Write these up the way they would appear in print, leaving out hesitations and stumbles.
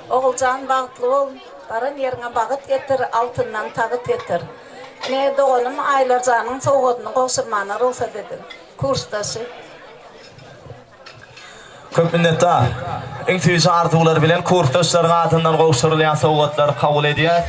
Oguljan bagtly bol, baran ýeriňe bagyt getir, altyndan tagyt getir. Ine, doganym Aýlarjanyň sowgadyny gowşurmana rugsat ediň. Kursdaşy. Köp minnetdar. Iň süýji arzuwlar bilen kursdaşlaryň adyndan gowşurylýan sowgatlary kabul edýäs.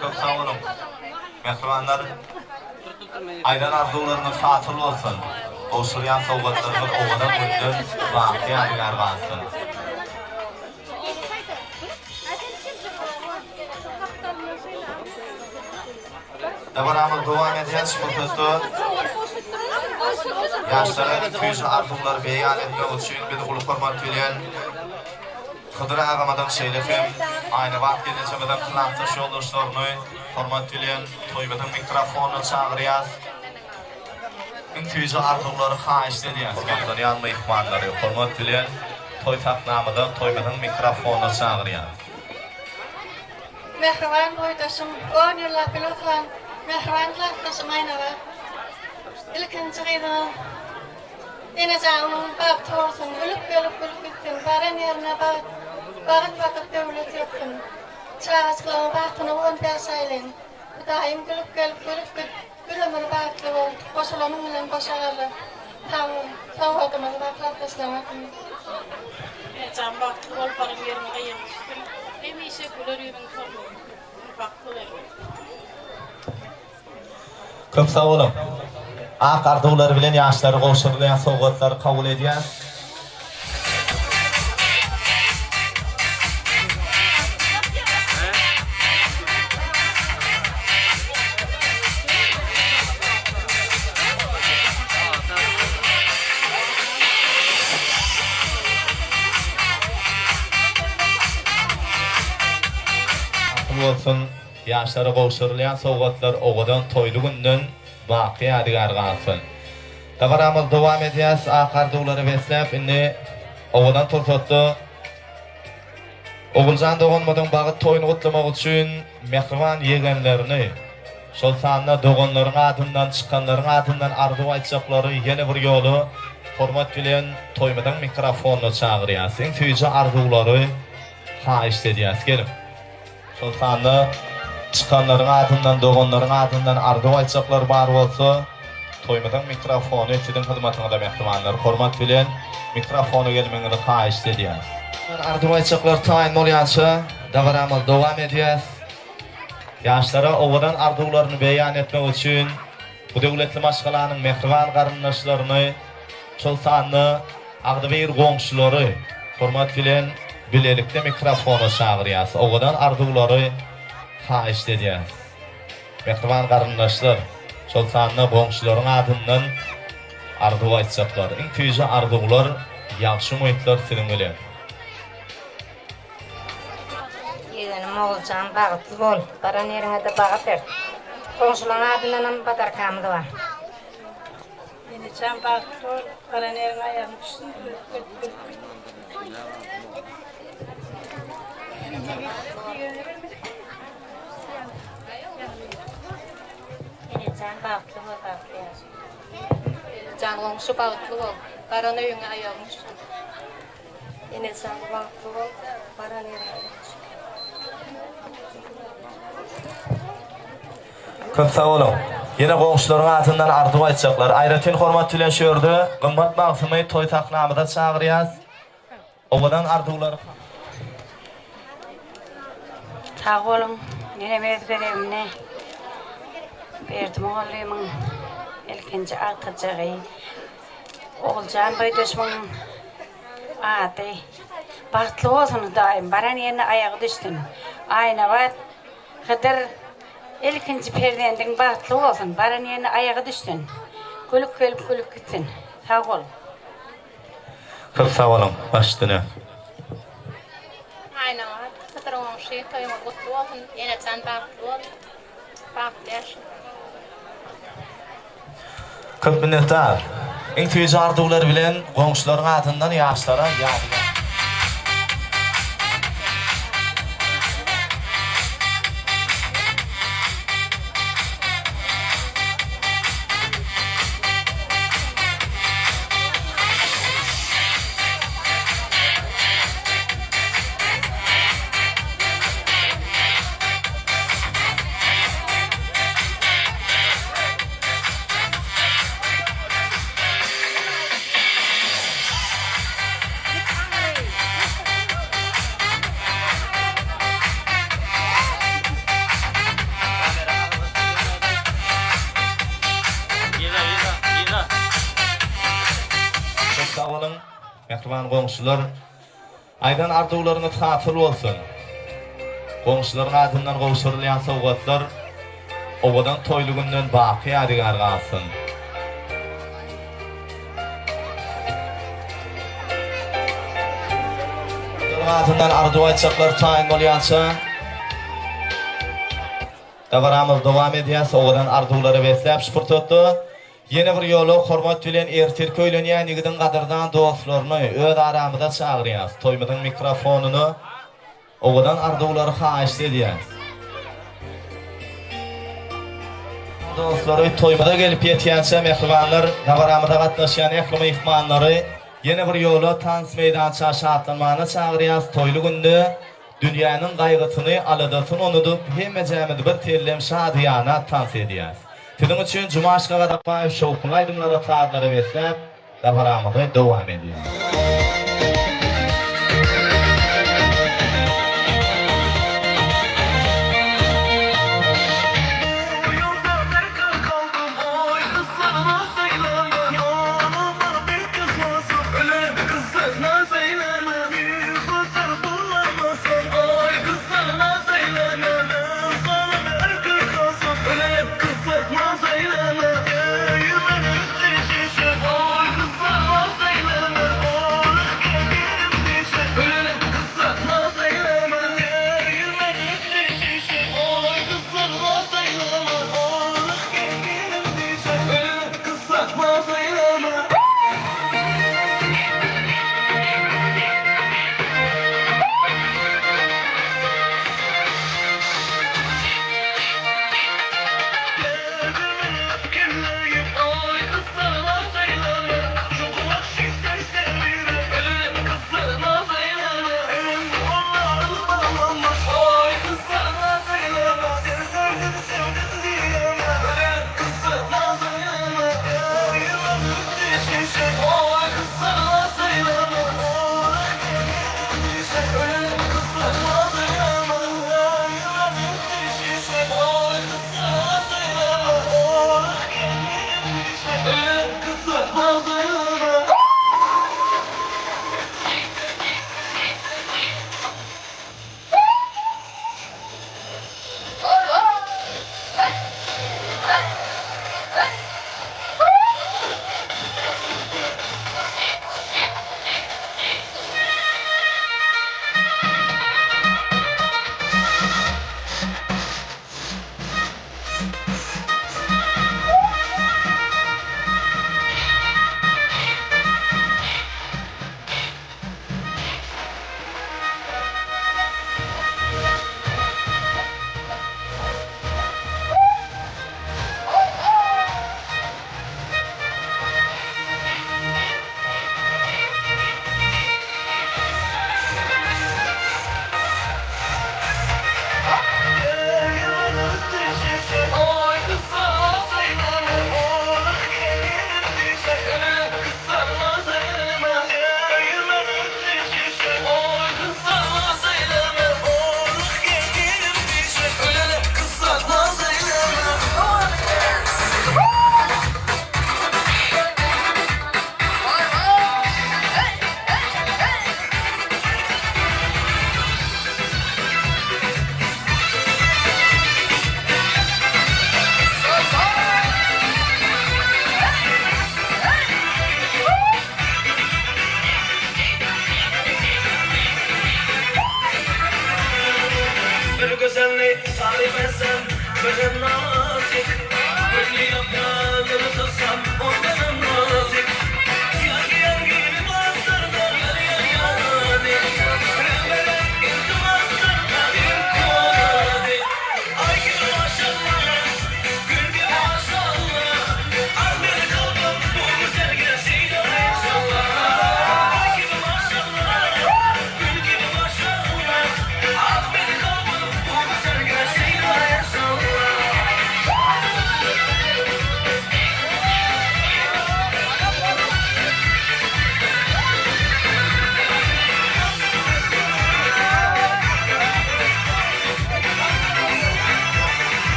Köp sag boluň. Mähribanlar, aýdan arzuwlaryňyz hasyl bolsun! Gowşurýan sowgatlaryňyz owadan günden baky ýadygär galsyn! Dabaramyz dowam edýär. Şu pursatda ýaşlara süýji arzuwlary beýan etmek üçin biz uly hormat bilen Hydyr agamyzyň şeýle hem Aýnabat gelnejemiziň klasdaş ýoldaşlaryny hormat bilen toýumyzyň mikrofonyna çagyrýas. Iň süýji arzuwlary haýyşt edýäs. Hormatlanýan myhmanlary hormat bilen toý sahnamyza toýumyzyň mikrofonyna çagyrýas. Mähriban boýdaşym, on ýyllap bile oturan mähriban klasdaşym Aýnabat. Ilkinji gyzyňyz Enejanyň bagty bolsun, gülüp gelip gülüp gitsin, baran ýerine bagt, bagyt bakyp döwlet ýetsin. Çagajyklaryň bagtyna guwanyp ýaşaýlyň. Hudaýym gülüp gelip gülüp git, bir ömür bagtly bol, goşulanyň bilen goşa gala. Sag bol. Sowgadymyz bar klasdaşlaryň adyndan. Enejan bagtly bol baran ýeriňe aýagyň düşsün hemişe güler ýüzüň solmasyn bagtly bol. Köp sag boluň. Ak arzuwlar bilen ýaşlara gowşurylýan sowgatlary kabul edýäs. Hasyl bolsun. Ýaşlara gowşurylýan sowgatlar owadan toýly günden baky ýadygär galsyn. Dabaramyzy dowam edýäs, ak arzuwlara besläp, indi owadan pursatda Oguljan doganymyzyň bagyt toýuny gutlamak üçin mähriban ýegenlerini, şol sanda doganlaryň adyndan, çykanlaryň adyndan arzuw aýtjaklary ýene bir ýola hormat bilen toýumyzyň mikrofonyna çagyrýas. Iň süýji arzuwlary haýyşt edýäs. Geliň. Şol sanda çykanlaryň adyndan, doganlaryň adyndan arzuw aýtjaklar bar bolsa, toýumyzyň mikrofony siziň hyzmatyňyzda mähribanlar. Hormat bilen mikrofona gelmegiňizi haýyşt edýäris. Arzuw aýtjaklar taýyn bolýança dabaramyzy dowam edýäs. Ýaşlara owadan arzuwlaryny beýan etmek üçin bu döwletli maşgalanyň mähriban garyndaşlaryny, şol sanda Agzybir goňşulary hormat bilen bilelikde mikrofona çagyrýas. Owadan arzuwlary haýyşt edýäs. Mähriban garyndaşlar, şol sanda goňşularyň adyndan arzuw aýtjaklar. Iň süýji arzuwlar, ýagşy umytlar siziň bilen. Ýegenim Oguljan bagtly bol, baran ýeriňede baga sert. Goňşularyň adyndanam podarkamyz bar. Enejan bagtly bol, baran ýeriňe aýagyň düşsün, gülüp git, gülüp git. Enejan bagtly bol, bagtly ýaşa. Enejan goňşy bagtly bol, baran öýüňe aýagyň düşsün. Enejan bagtly bol, baran ýeriňe aýagyň düşsün. Köp sag boluň. Ýene goňşularyň adyndan arzuw aýtjaklar. Aýratyn hormat bilen şu ýerde Gymmat bagşyny toý sahnamyza çagyrýas. Owadan arzuwlar. Sag boluň. Menem öz gezegimde Berdi mugallymyň ilkinji agtyjagy Oguljan boýdaşymyň ady bagtly bolsun Hudaýym baran ýerine aýagy düşsün. Aýnabat Hydyr ilkinji perzendiň bagtly bolsun, baran ýerine aýagy düşsün. Gülüp gelip gülüp gitsin. Sag bol. Köp sag boluň. Baş üstüne. Toýuňyz gutly bolsun. Enejan bagtly bol. Bagtly ýaşa. Köp minnetdar. Iň süýji arzuwlar bilen goňşularyň adyndan ýaşlara ýadygär. Köp sag boluň, mähriban goňşular. Aýdan arzuwlaryňyz hasyl bolsun! Goňşularyň adyndan gowşurylýan sowgatlar owadan toýly günden baky ýadygär galsyn! Goňşularyň adyndan arzuw aýtjaklar taýyn bolýança dabaramyz dowam edýär. Owadan arzuwlara besläp şu pursatda Ýene bir ýola hormat bilen ertirki öýlenýän ýigidiň gadyrdan dostlaryny öz aramyza çagyrýas. Toýumyzyň mikrofonyna owadan arzuwlary haýyşt edýäs. Dostlary toýumyza gelip ýetýänçä mähribanlar dabaramyza gatnaşýan ähli myhmanlary ýene bir ýola tans meýdança şatlanmana çagyrýas. Toýly günde Dünýäniň gaýgysyny, aladasyny unudyp, hemmejämiz bir sellem şadyýana tans edýäs. Siziň üçin Jumaşka Gazakbaýew şowhunly aýdymlara, sazlara besläp, dabaramyzy dowam edýär.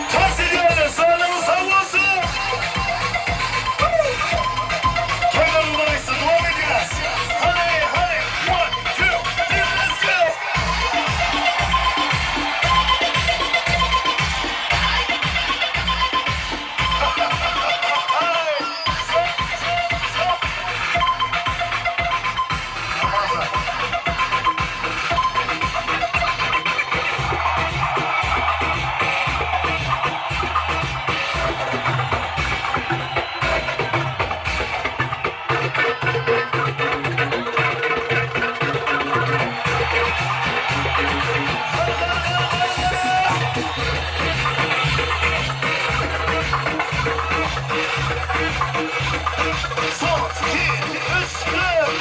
Tans edýärler, saglygyňyz sag bolsun! Toýlaryň baýysy dowam edýär. Hany, hany, one, two, three, let's go! Son, iki, üç, dört!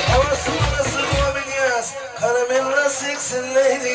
Hawa, smarasy dowam edýäs. Karamella sexy lady.